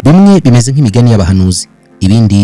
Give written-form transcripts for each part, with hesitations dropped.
Bimwe bimeze nk'imigani y'abahanuzi, ibindi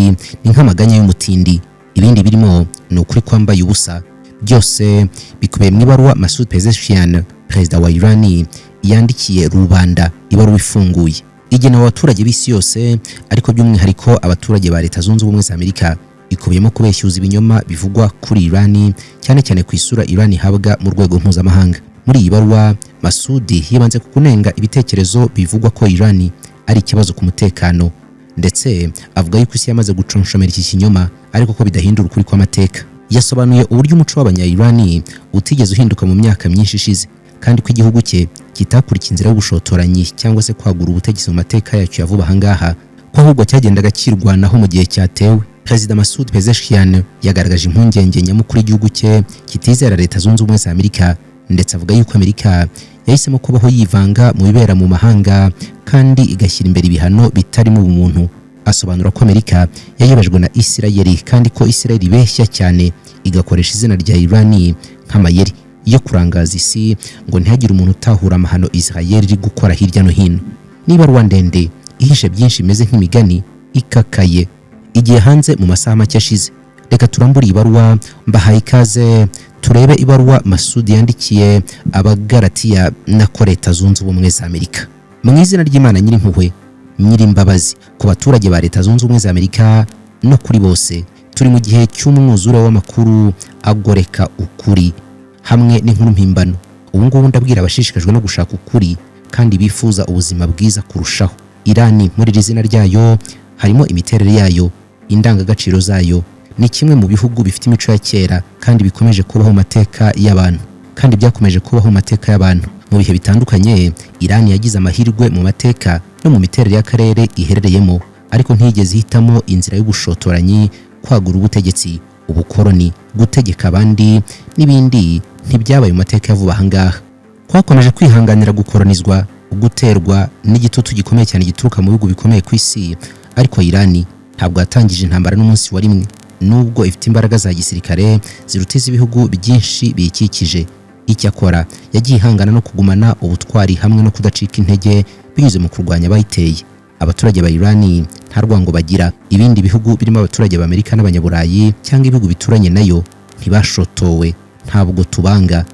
ni nk'amaganya y'umutindi, ibindi birimo ni ukuri kwambaye ubusa. Byose bikubiye mu ibaruwa Masoud Pezeshkian, perezida wa Iran, yandikiye rubanda. Ibaruwa ifunguye igenewe abaturage b'isi yose, ariko by'umwihariko abaturage ba Leta Zunze Ubumwe za Amerika. Ikubiyemo kubeshyuza ibinyoma bivugwa kuri Iran, cyane cyane ku isura Iran ihabwa mu rwego mpuzamahanga. Muri iyi baruwa, Masudi yibanze ku kunenga ibitekerezo bivugwa ko Iran ari ikibazo ku mutekano, ndetse avuga yuko isi yamaze guconshomera iki kinyoma, ariko ko bidahindura ukuri kw'amateka. Yasobanuye uburyo umuco w'Abanya-Iran utigeze uhinduka mu myaka myinshi ishize, kandi ko igihugu cye kitakurikiye inzira y'ubushotoranyi cyangwa se kwagura ubutegetsi mu mateka yacyo ya vuba aha ngaha, ko ahubwo cyagendaga kirwanaho mu gihe cyatewe. Perezida Masoud Pezeshkian yagaragaje impungenge nyamukuru igihugu cye kitizera Leta Zunze Ubumwe za Amerika, ndetse avuga yuko Amerika yahisemo kubaho yivanga mu bibera mu mahanga kandi igashyira imbere ibihano bitarimo ubumuntu. Asobanura ko Amerika yayobejwe na Isirayeli, kandi ko Isirayeli ibeshya cyane, igakoresha izina rya Iran nk'amayeri yo kurangaza isi ngo ntihagire umuntu utahura amahano Israel iri gukora hirya no hino. N'ibaruwa ndende ihishe byinshi imeze nk'imigani ikakaye igiye hanze mu masaha make ashize. Reka turambure iyi baruwa. Mbahaye ikaze, turebe ibaruwa Masudi yandikiye Abagaratiya nako Leta Zunze Ubumwe za Amerika. Mu izina ry'Imana Nyirimpuhwe Nyirimbabazi, ku baturage ba Leta Zunze Ubumwe za Amerika no kuri bose. Turi mu gihe cy'umwuzure w'amakuru agoreka ukuri hamwe n'inkuru mpimbano. Ubu ngubu ndabwira abashishikajwe no gushaka ukuri kandi bifuza ubuzima bwiza kurushaho. Irani, muri iri zina ryayo harimo imiterere yayo, indangagaciro zayo. Ni kimwe mu bihugu bifite imico ya kera kandi bikomeje kubaho mu mateka y'abantu, kandi byakomeje kubaho mu mateka y'abantu mu bihe bitandukanye. Irani yagize amahirwe mu mateka no mu miterere y'akarere iherereyemo, ariko ntiyigeze ihitamo inzira y'ubushotoranyi, kwagura ubutegetsi, ubukoroni, gutegeka abandi n'ibindi. Ntibyabaye mu mateka ya vuba aha ngaha. Twakomeje kwihanganira gukoronizwa, guterwa n'igitutu gikomeye cyane gituruka mu bihugu bikomeye ku isi, ariko Irani ntabwo yatangije intambara n'umunsi wa rimwe, nubwo ifite imbaraga za gisirikare ziruta iz'ibihugu byinshi biyikikije. Icyakora yagiye ihangana no kugumana ubutwari hamwe no kudacika intege binyuze mu kurwanya abayiteye. Abaturage ba Irani nta rwango bagira. Ibindi bihugu birimo abaturage ba Amerika n'Abanyaburayi cyangwa ibihugu bituranye nayo ntibashotowe. Ntabwo tubanga.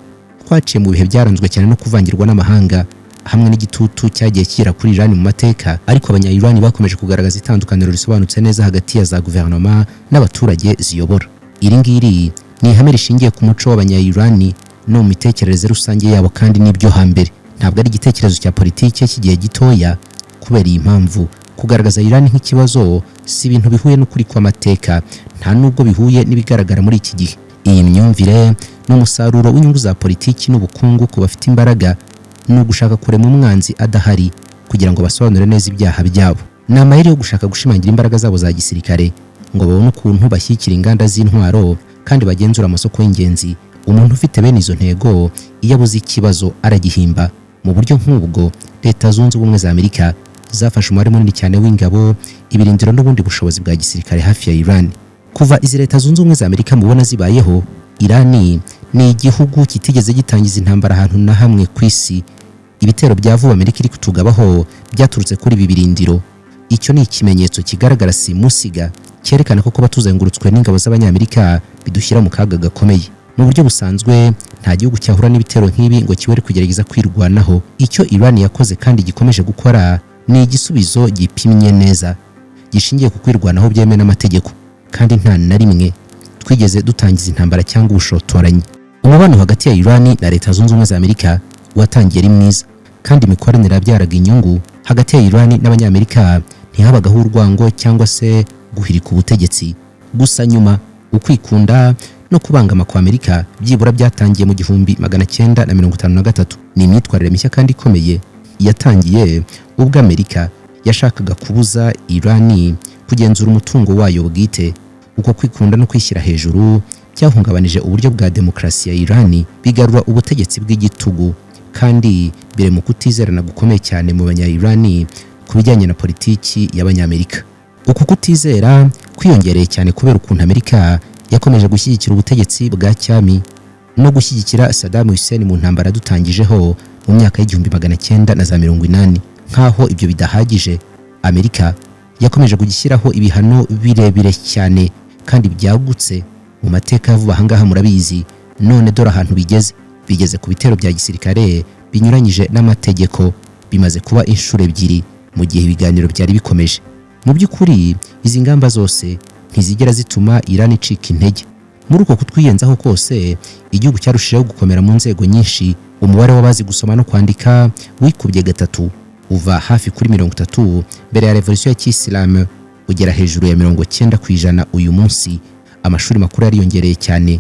Twaciye mu bihe byaranzwe cyane no kuvangirwa n'amahanga hamwe n'igitutu cyagiye kira kuri Iran mu mateka, ariko Abanya-Iran bakomeje kugaragaza itandukaniro risobanutse neza hagati ya za guverinoma n'abaturage ziyobora. Iri ngiri ni ihame rishingiye ku muco w'Abanya-Iran no mu mitekerereze rusange yabo, kandi n'ibyo hambere, ntabwo ari igitekerezo cya politike cy'igihe gitoya. Kubera iyi mpamvu, kugaragaza Iran nk'ikibazo si ibintu bihuye n'ukuri kw'amateka, nta nubwo bihuye n'ibigaragara muri iki gihe. Iyi myumvire ni umusaruro w'inyungu za politiki n'ubukungu ku bafite imbaraga, ni ugushaka kurema umwanzi adahari kugira ngo basobanure neza ibyaha byabo. Ni amayeri yo gushaka gushimangira imbaraga zabo za gisirikare ngo babone ukuntu bashyigikira inganda z'intwaro kandi bagenzura amasoko y'ingenzi. Umuntu ufite bene izo ntego, iyo abuze ikibazo aragihimba. Mu buryo nk'ubwo, Leta Zunze Ubumwe za Amerika zafashe umubare munini cyane w'ingabo, ibirindiro n'ubundi bushobozi bwa gisirikare hafi ya Iran. Kuva izi Leta Zunze Ubumwe za Amerika mubona zibayeho, Iran ni igihugu kitigeze gitangiza intambara ahantu na hamwe ku isi. Ibitero bya vuba Amerika iri kutugabaho byaturutse kuri ibi birindiro. Icyo ni ikimenyetso kigaragara simusiga cyerekana ko kuba tuzengurutswe n'ingabo z'Abanyamerika bidushyira mu kaga gakomeye. Mu buryo busanzwe, nta gihugu cyahura n'ibitero nk'ibi ngo kibure kugerageza kwirwanaho. Icyo Iran yakoze kandi gikomeje gukora ni igisubizo gipimye neza, gishingiye ku kwirwanaho byemewe n'amategeko, kandi nta na rimwe twigeze dutangiza intambara cyangwa ubushotoranyi. Umubano hagati ya Iran na Leta Zunze Ubumwe za Amerika watangiye ari mwiza, kandi imikoranire yabyaraga inyungu hagati ya Iran n'Abanyamerika. Ntihabagaho urwango cyangwa se guhirika ubutegetsi. Gusa nyuma, ukwikunda no kubangama kwa Amerika byibura byatangiye mu 1953. Ni imyitwarire mishya kandi ikomeye yatangiye ubwo Amerika yashakaga kubuza Iran kugenzura umutungo wayo bwite. Uko kwikunda no kwishyira hejuru byahungabanije uburyo bwa demokarasi ya Iran, bigarura ubutegetsi bw'igitugu, kandi birema kutizerana gukomeye cyane mu banya-Iran ku bijyanye na politiki y'Abanyamerika. Uku kutizera kwiyongereye cyane kubera ukuntu Amerika yakomeje gushyigikira ubutegetsi bwa cyami no gushyigikira Saddam Hussein mu ntambara dutangijeho mu myaka y'1980. Nk'aho ibyo bidahagije, Amerika yakomeje kugishyiraho ibihano birebire cyane kandi byagutse mu mateka ya vuba ahangaha, murabizi. None dore ahantu bigeze. Bigeze ku bitero bya gisirikare binyuranyije n'amategeko, bimaze kuba inshuro ebyiri mu gihe ibiganiro byari bikomeje. Mu by'ukuri, izi ngamba zose ntizigera zituma Iran icika intege. Muri uko kutwiyenzaho kose, igihugu cyarushijeho gukomera mu nzego nyinshi. Umubare w'abazi gusoma no kwandika wikubye gatatu, uva hafi kuri 30 mbere ya revolution ya kisilamu ugera hejuru ya 90% uyu munsi. Amashuri makuru yariyongereye cyane.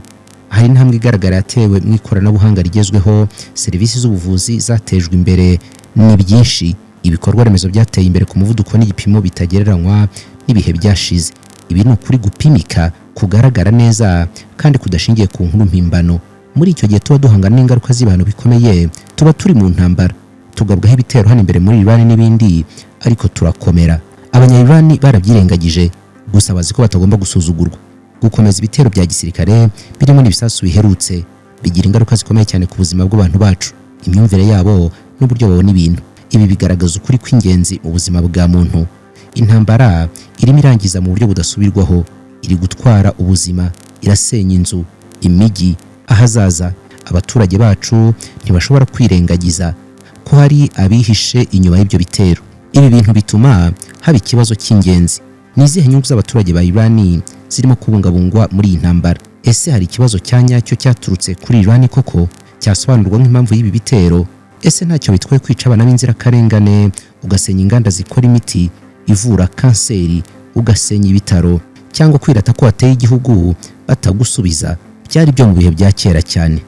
Hari intambwe igaragara yatewe mu ikoranabuhanga rigezweho. Serivisi z'ubuvuzi zatejwe imbere. Ni byinshi. Ibikorwa remezo byateye imbere ku muvuduko n'igipimo bitagereranywa n'ibihe byashize. Ibi ni ukuri gupimika, kugaragara neza kandi kudashingiye ku nkuru mpimbano. Muri icyo gihe tuba duhangana n'ingaruka z'ibihano bikomeye, tuba turi mu ntambara, tugabwaho ibitero hano imbere muri Iran n'ibindi, ariko turakomera. Abanya-Iran barabyirengagije gusa, bazi ko batagomba gusuzugurwa. Gukomeza ibitero bya gisirikare birimo n'ibisasu biherutse bigira ingaruka zikomeye cyane ku buzima bw'abantu bacu, imyumvire yabo n'uburyo babona ibintu. Ibi bigaragaza ukuri kw'ingenzi mu buzima bwa muntu. Intambara irimo irangiza mu buryo budasubirwaho, iri gutwara ubuzima, irasenya inzu, imijyi, ahazaza. Abaturage bacu ntibashobora kwirengagiza ko hari abihishe inyuma y'ibyo bitero. Ibi bintu bituma haba ikibazo cy'ingenzi: ni izihe nyungu z'abaturage ba Iran zirimo kubungabungwa muri iyi ntambara? Ese hari ikibazo cya nyacyo cyaturutse kuri Iran koko cyasobanurwa nk'impamvu y'ibi bitero? Ese ntacyo bitwaye kwica abana b'inzirakarengane, ugasenya inganda zikora imiti ivura kanseri, ugasenya ibitaro, cyangwa kwirata ko wateye igihugu batagusubiza? Byari byo mu bihe bya kera cyane.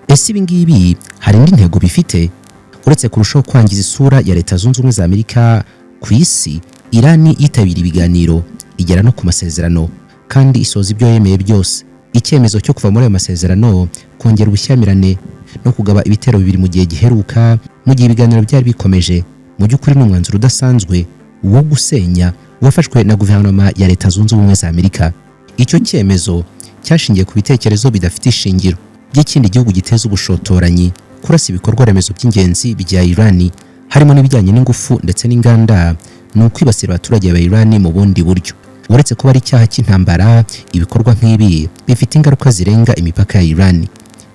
Ese ibi ngibi hari indi ntego bifite uretse kurushaho kwangiza isura ya Leta Zunze Ubumwe za Amerika ku isi? Irani yitabira ibiganiro, igera no ku masezerano, kandi isoza ibyo yemeye byose. Icyemezo cyo kuva muri ayo masezerano, kongera ubushyamirane no kugaba ibitero bibiri mu gihe giheruka, mu gihe ibiganiro byari bikomeje, mu by'ukuri ni umwanzuro udasanzwe wo gusenya wafashwe na guverinoma ya Leta Zunze Ubumwe za Amerika. Icyo cyemezo cyashingiye ku bitekerezo bidafite ishingiro by'ikindi gihugu giteza ubushotoranyi. Kurasa ibikorwa remezo by'ingenzi bya Irani, harimo n'ibijyanye n'ingufu ndetse n'inganda, ni ukwibasira abaturage ba Irani mu bundi buryo. Uretse kuba ari icyaha cy'intambara, ibikorwa nk'ibi bifite ingaruka zirenga imipaka ya Irani.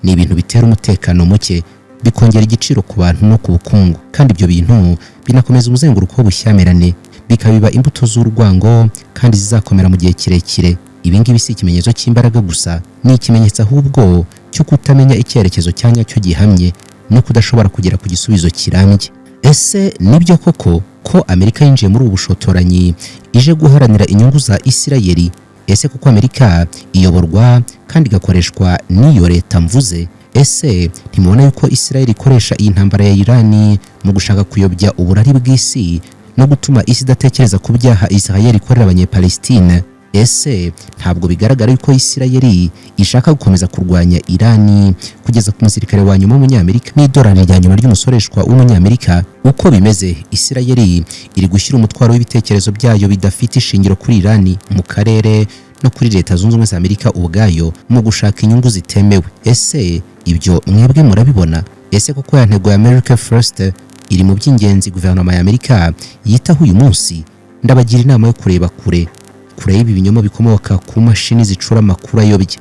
Ni ibintu bitera umutekano muke, bikongera igiciro ku bantu no ku bukungu, kandi ibyo bintu binakomeza umuzenguruko w'ubushyamirane, bikabiba imbuto z'urwango kandi zizakomera mu gihe kirekire. Ibi ngibi si ikimenyetso cy'imbaraga gusa, ni ikimenyetso ahubwo cyo kutamenya icyerekezo cya nyacyo gihamye no kudashobora kugera ku gisubizo kirambye. Ese nibyo koko ko Amerika yinjiye muri ubu bushotoranyi ije guharanira inyungu za Isirayeli? Ese kuko Amerika iyoborwa kandi igakoreshwa n'iyo leta mvuze? Ese ntimubona yuko Isirayeli ikoresha iyi ntambara ya Irani mu gushaka kuyobya uburari bw'isi no gutuma isi idatekereza ku byaha Israel ikorera Abanyepalestine? Ese ntabwo bigaragara yuko Isirayeli ishaka gukomeza kurwanya Irani kugeza ku musirikare wa nyuma w'Umunyamerika n'idolari rya nyuma ry'umusoreshwa w'Umunyamerika? Uko bimeze, Isirayeli iri gushyira umutwaro w'ibitekerezo byayo bidafite ishingiro kuri Irani mu karere no kuri Leta Zunze Ubumwe za Amerika ubwayo mu gushaka inyungu zitemewe. Ese ibyo mwebwe murabibona? Ese koko ya ntego ya America First iri mu by'ingenzi guverinoma ya Amerika yitaho uyu munsi? Ndabagira inama yo kureba kure, kure y'ibi binyoma bikomoka ku mashini zicura amakuru ayobya.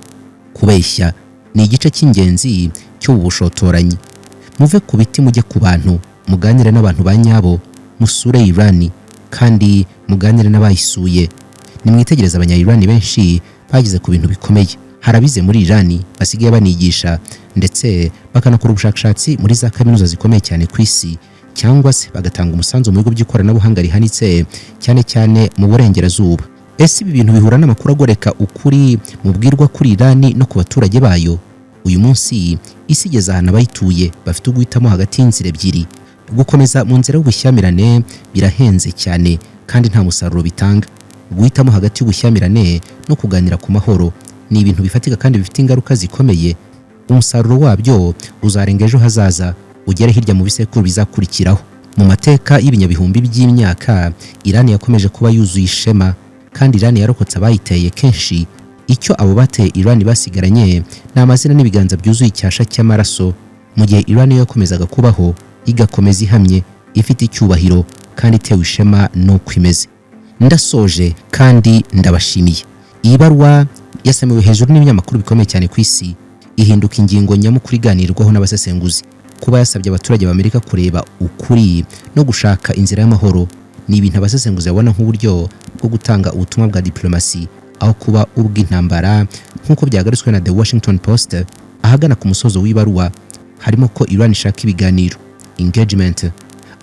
Kubeshya ni igice cy'ingenzi cy'ubu bushotoranyi. Muve ku biti mujye ku bantu, muganire n'abantu ba nyabo, musure Irani kandi muganire n'abayisuye. Nimwitegereze Abanya-Irani benshi bageze ku bintu bikomeye. Hari abize muri Irani basigaye banigisha ndetse bakanakora ubushakashatsi muri za kaminuza zikomeye cyane ku isi, cyangwa se bagatanga umusanzu mu bigo by'ikoranabuhanga rihanitse, cyane cyane mu burengerazuba. Ese ibi bintu bihura n'amakuru agoreka ukuri mubwirwa kuri Irani no ku baturage bayo? Uyu munsi isi igeze ahantu abayituye bafite uguhitamo hagati y'inzira ebyiri. Gukomeza mu nzira y'ubushyamirane birahenze cyane kandi nta musaruro bitanga. Guhitamo hagati y'ubushyamirane no kuganira ku mahoro ni ibintu bifatika kandi bifite ingaruka zikomeye. Umusaruro wabyo uzarenga ejo hazaza, ugere hirya mu bisekuru bizakurikiraho. Mu mateka y'ibinyabihumbi by'imyaka, Irani yakomeje kuba yuzuye ishema, kandi Irani yarokotse abayiteye kenshi. Icyo abo bateye Irani basigaranye ni amazina n'ibiganza byuzuye icyasha cy'amaraso, mu gihe Irani yo yakomezaga kubaho, igakomeza ihamye, ifite icyubahiro. Kandi itewe ishema n'uko imeze. Ndasoje kandi ndabashimiye. Iyi baruwa yasamewe hejuru n'ibinyamakuru bikomeye cyane ku isi, ihinduka ingingo nyamukuru iganirwaho n'abasesenguzi. Kuba yasabye abaturage b'Amerika kureba ukuri no gushaka inzira y'amahoro ni ibintu abasesenguzi babona nk'uburyo bwo gutanga ubutumwa bwa diplomasi aho kuba ubw'intambara, nk'uko byagarutswe na The Washington Post. Ahagana ku musozo w'ibaruwa harimo ko Iran ishaka ibiganiro, engagement,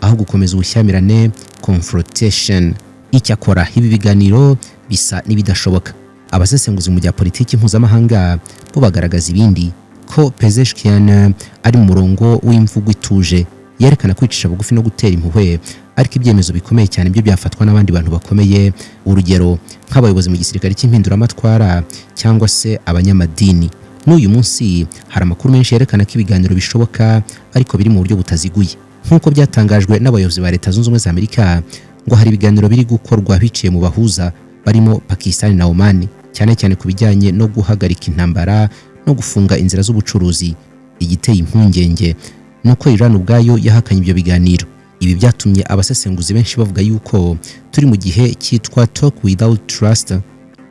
aho gukomeza ubushyamirane, confrontation. Icyakora ibi biganiro bisa n'ibidashoboka. Abasesenguzi mu bya politiki mpuzamahanga bo bagaragaza ibindi, ko Pezeshkian ari mu murongo w'imvugo ituje yerekana kwicisha bugufi no gutera impuhwe, ariko ibyemezo bikomeye cyane byo byafatwa n'abandi bantu bakomeye, urugero nk'abayobozi mu gisirikare cy'impinduramatwara cyangwa se abanyamadini. N'uyu munsi hari amakuru menshi yerekana ko ibiganiro bishoboka, ariko biri mu buryo butaziguye. Nk'uko byatangajwe n'abayobozi ba Leta Zunze Ubumwe za Amerika, ngo hari ibiganiro biri gukorwa biciye mu bahuza barimo Pakistan na Oman, cyane cyane ku bijyanye no guhagarika intambara no gufunga inzira z'ubucuruzi. Igiteye impungenge ni uko Iran ubwayo yahakanye ibyo biganiro. Ibi byatumye abasesenguzi benshi bavuga yuko turi mu gihe cyitwa talk without trust,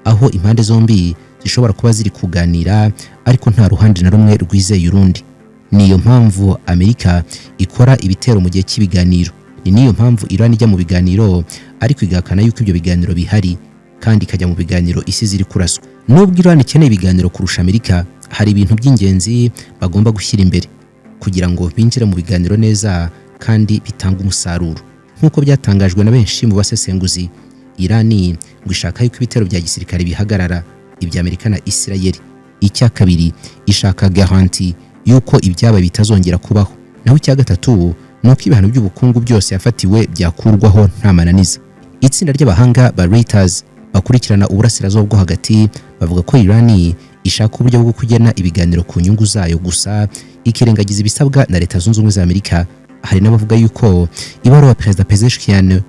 aho impande zombi zishobora kuba ziri kuganira ariko nta ruhande na rumwe rwizeye urundi. Niyo mpamvu Amerika ikora ibitero mu gihe cy'ibiganiro, ni niyo mpamvu Iran ijya mu biganiro ariko igahakana yuko ibyo biganiro bihari, kandi ikajya mu biganiro isi ziri kuraswa. Nubwo Iran ikeneye ibiganiro kurusha Amerika, hari ibintu by'ingenzi bagomba gushyira imbere kugira ngo binjire mu biganiro neza kandi bitanga umusaruro. Nk'uko byatangajwe na benshi mu basesenguzi, Iran ngo ishaka yuko ibitero bya gisirikare bihagarara, ibya Amerika na Isirayeli. Icya kabiri, ishaka garantie yuko ibyaba bitazongera kubaho. Naho icya gatatu ni uko ibihano by'ubukungu byose yafatiwe byakurwaho nta mananiza. Itsinda ry'abahanga ba Reuters bakurikirana Uburasirazuba bwo Hagati bavuga ko Iran ishaka uburyo bwo kugena ibiganiro ku nyungu zayo gusa, ikirengagiza ibisabwa na Leta Zunze Ubumwe za Amerika. Hari n'abavuga yuko ibaruwa Perezida Pezeshkian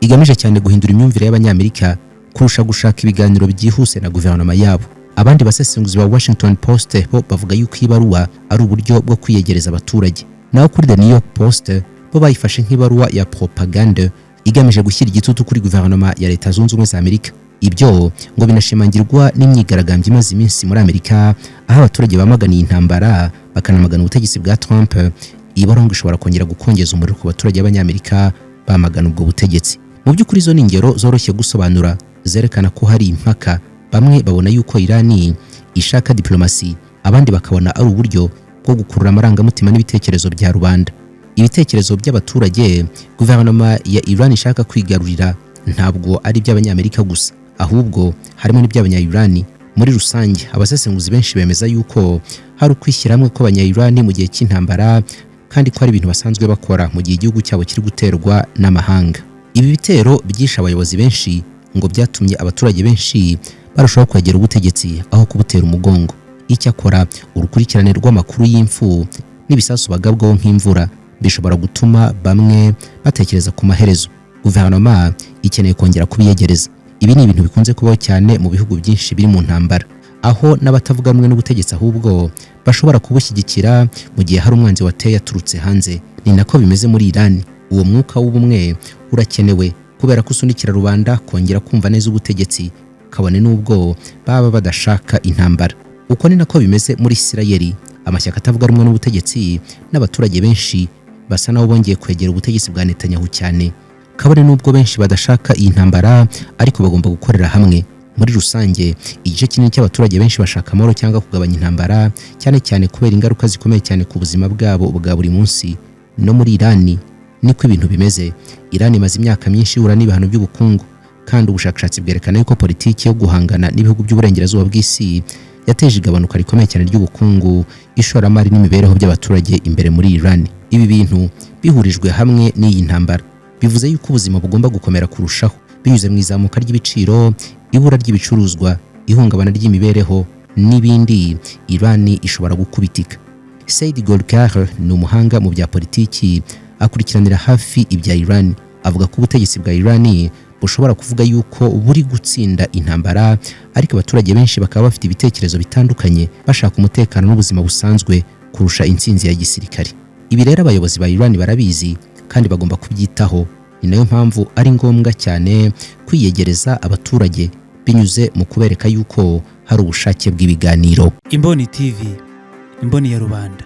igamije cyane guhindura imyumvire y'Abanyamerika kurusha gushaka ibiganiro byihuse na guverinoma yabo. Abandi basesenguzi ba Washington Post bo bavuga yuko ibaruwa ari uburyo bwo kwiyegereza abaturage. Naho kuri The New York Post bo bayifashe nk'ibaruwa ya propagande igamije gushyira igitutu kuri guverinoma ya Leta Zunze Ubumwe za Amerika. Ibyo ngo binashimangirwa n'imyigaragambyo imaze iminsi muri Amerika, aho abaturage bamaganiye intambara bakanamagana ubutegetsi bwa Trump. Iyi baruwa ngo ishobora kongera gukongeza umuriro ku baturage b'Abanyamerika bamagana ubwo butegetsi. Mu by'ukuri izo ni ingero zoroshye gusobanura zerekana ko hari impaka. Bamwe babona yuko Irani ishaka diplomasi, abandi bakabona ari uburyo bwo gukurura amarangamutima n'ibitekerezo bya rubanda, ibitekerezo by'abaturage. Guverinoma ya Iran ishaka kwigarurira ntabwo ari iby'Abanyamerika gusa, ahubwo harimo n'iby'Abanya-Iran muri rusange. Abasesenguzi benshi bemeza yuko hari ukwishyira hamwe kw'Abanya-Iran mu gihe cy'intambara, kandi ko ari ibintu basanzwe bakora mu gihe igihugu cyabo kiri guterwa n'amahanga. Ibi bitero byishe abayobozi benshi ngo byatumye abaturage benshi barushaho kwegera ubutegetsi aho kubutera umugongo. Icyakora urukurikirane rw'amakuru y'imfu n'ibisasu bagabwaho nk'imvura bishobora gutuma bamwe batekereza ku maherezo. Guverinoma ikeneye kongera kubiyegereza. Ibi ni ibintu bikunze kubaho cyane mu bihugu byinshi biri mu ntambara, aho n'abatavuga rumwe n'ubutegetsi ahubwo bashobora kubushyigikira mu gihe hari umwanzi wateye aturutse hanze. Ni nako bimeze muri Iran. Uwo mwuka w'ubumwe urakenewe kubera ko usunikira rubanda kongera kumva neza ubutegetsi, kabone n'ubwo baba badashaka intambara. Uko ni nako bimeze muri Isirayeli. Amashyaka atavuga rumwe n'ubutegetsi n'abaturage benshi basa nabo bongeye kwegera ubutegetsi bwa Netanyahu cyane. Kabone n'ubwo benshi badashaka iyi ntambara, ariko bagomba gukorera hamwe. Muri rusange, igice kinini cy'abaturage benshi bashaka amahoro cyangwa kugabanya intambara, cyane cyane kubera ingaruka zikomeye cyane ku buzima bwabo bwa buri munsi. No muri Irani niko ibintu bimeze. Irani imaze imyaka myinshi ihura n'ibihano by'ubukungu, kandi ubushakashatsi bwerekana yuko politiki yo guhangana n'ibihugu by'Uburengerazuba bw'isi yateje igabanuka rikomeye cyane ry'ubukungu, ishoramari n'imibereho by'abaturage imbere muri Iran. Ibi bintu bihurijwe hamwe n'iyi ntambara bivuze yuko ubuzima bugomba gukomera kurushaho binyuze mu izamuka ry'ibiciro, ibura ry'ibicuruzwa, ihungabana ry'imibereho n'ibindi. Iran ishobora gukubitika. Said Golkar ni umuhanga mu bya politiki, akurikiranira hafi ibya Iran. Avuga ko ubutegetsi bwa Iran bushobora kuvuga yuko buri gutsinda intambara, ariko abaturage benshi bakaba bafite ibitekerezo bitandukanye, bashaka umutekano n'ubuzima busanzwe kurusha intsinzi ya gisirikare. Ibi rero abayobozi ba Iran barabizi kandi bagomba kubyitaho. Ni nayo mpamvu ari ngombwa cyane kwiyegereza abaturage binyuze mu kubereka yuko hari ubushake bw'ibiganiro. Imboni TV, imboni ya rubanda.